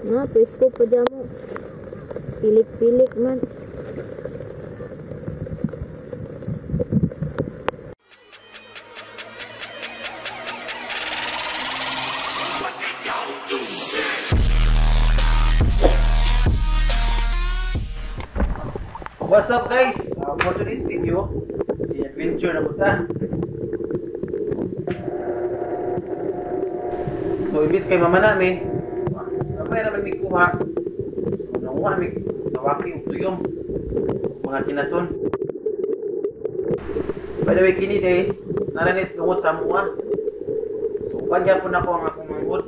Na, presko pa dyan mo. Pilik-pilik man. What's up guys? For today's video, si adventure na punta. So imbis kay mama nami, kamay naman may kuha. So nanguha nami sa waki ug tuyom, mga kinason. By the way, kini day, naranit tungod sa mua. So uban gyapon ako ang akong manghod.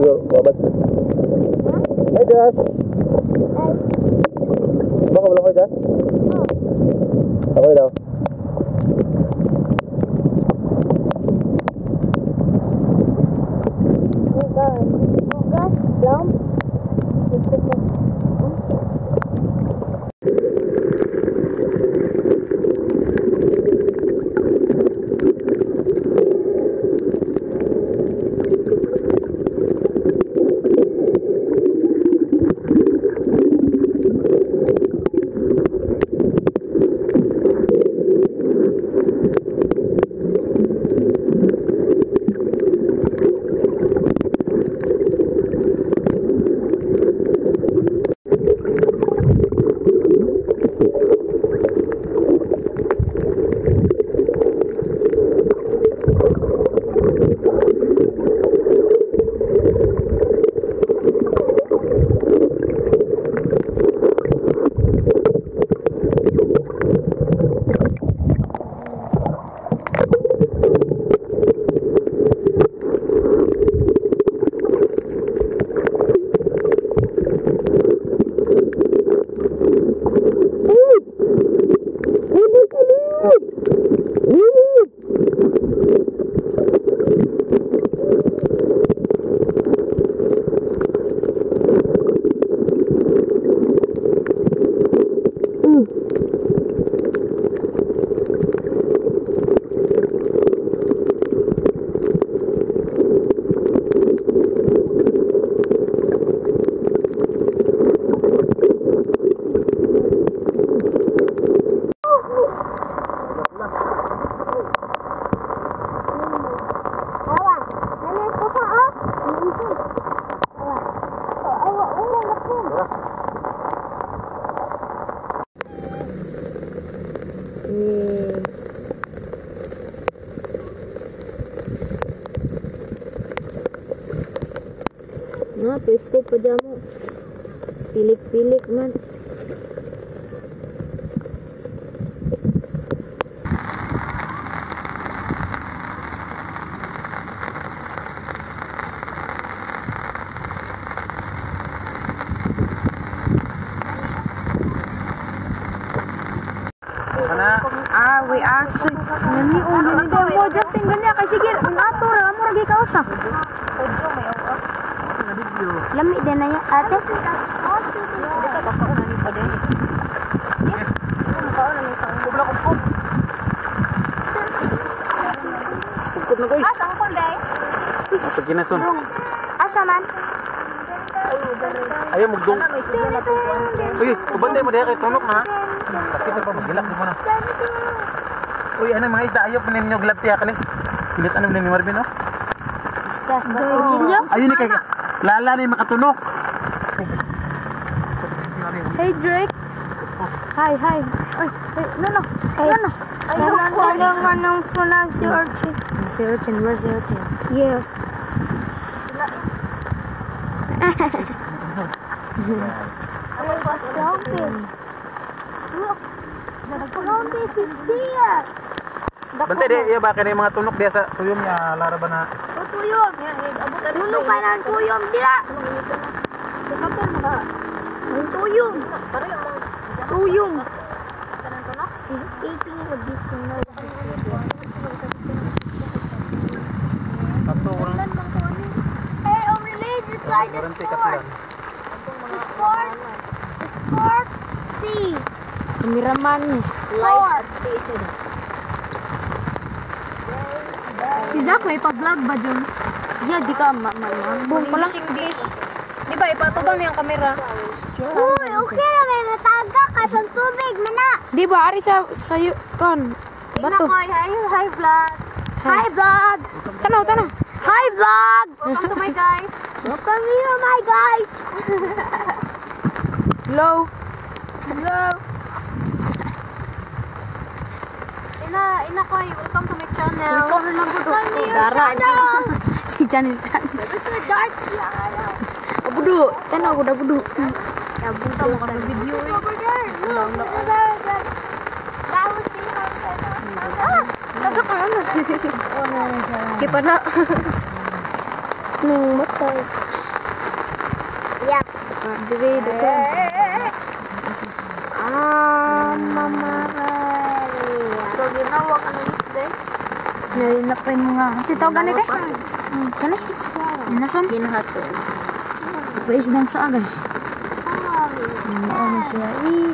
Babas. Hey guys. Baka wala ko dyan? Okay daw. Na, presko pa dyan mo. Pilik-pilik man. Ah, we ask. Nani ulo ni Demo Justin gani kay sige ang ato ra mo ra gi kausa. Lami din na yan, ate. Kupkop na guys. Ah, sangkol day. Sa kinason. Asa man? Ayaw mugdong. Uy, ubantay mo diha kay tunok na. Sakit na pa magilak mo na. Uy, ano mga isda ayaw pa ninyo glabti ha kani. Kilit ano ni Marvin oh. Isdas ba? Kutsilyo? Ayun ni kay Lala ni makatunok. Hey Drake. Hi, hi. Oy, oy, no no. No no. Ano nga ng funan si Archie? Si Urchin, where's si Urchin? Yeah. Clownfish. Look. Clownfish is here. Bantay di iya ba kani mga tunok diha sa tuyom ya Lara ba na. Tuyom. pa ng tuyom dira. Ang tuyom. Tuyom. Hey, only decide the sport. Sport. Sport. C. Kameraman. Life at sea. Si Zach may pa-vlog ba, Jones? Yeah, di ka ma ma ma. Buong pa lang. English. Di ba, ipatubang niya ang kamera. Uy, okay na may mataga kay pag tubig mana. Di ba, ari sa sayo kon. Bato. Hi, hi, hi vlog. Hi vlog. Tanaw, tanaw. Hi vlog. Welcome to my guys. Welcome here my guys. Hello. Hello. Ina, ina koy, welcome to my channel. Welcome to your channel. Si Janil Chan. Gusto dark siya ano. Abudu, tanaw ko abudu. Sa mo kami video eh. Over there. Look, over there. That was the Ah! Taga ka ano si. Kipa na. Nung mata. Yeah. Dire dito. Ah, Mama Maria. So, ginawa ka ng isda. Nalilak pa yung mga. Si tawag ganit eh. Kani? Nason? Ginhato. Pais dang sa agay. Mao na siya. Eh.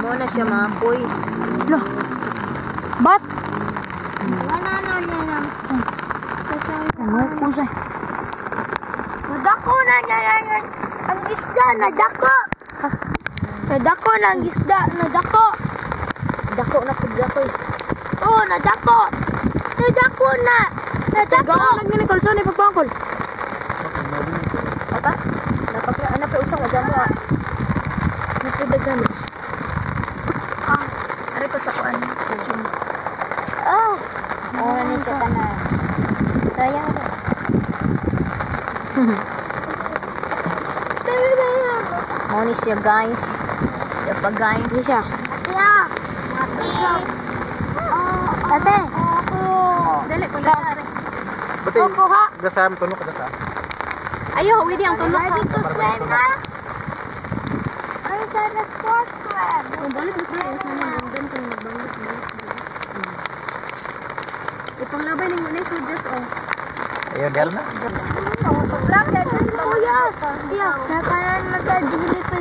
Mo na siya mga boys. Lo. Bat. Wala na niya na. Ano ko sa? Nadako na niya na ang isda, nadako. Nadako na ang isda, nadako. Dako na pud dako. Oh, nadako. Nadako na. Nadako. Gawa nag ni kolson ni pagpangkol. Papa, napakla ana pa usang adyan mo. Napudagan. Ari ko sa kuan. Oh. Oh, ni siya tanan. Kaya na. Mo ni siya guys. Yapa guys. Ini siya. Yeah. Ate. Dali ko Sa- na. Buti, Kuha. gasam, tunok ka gasa. Ayo, hawi di ang tunok ha. Ready to swim na? Ay, sa the sport swim. Balik mo tayo sa mga dandan kung magbanggit balik. Ipanglabay ning mo na sudyas oh. Ayun, dahil na. Kuya, yeah. Nakanan magka-dili pa.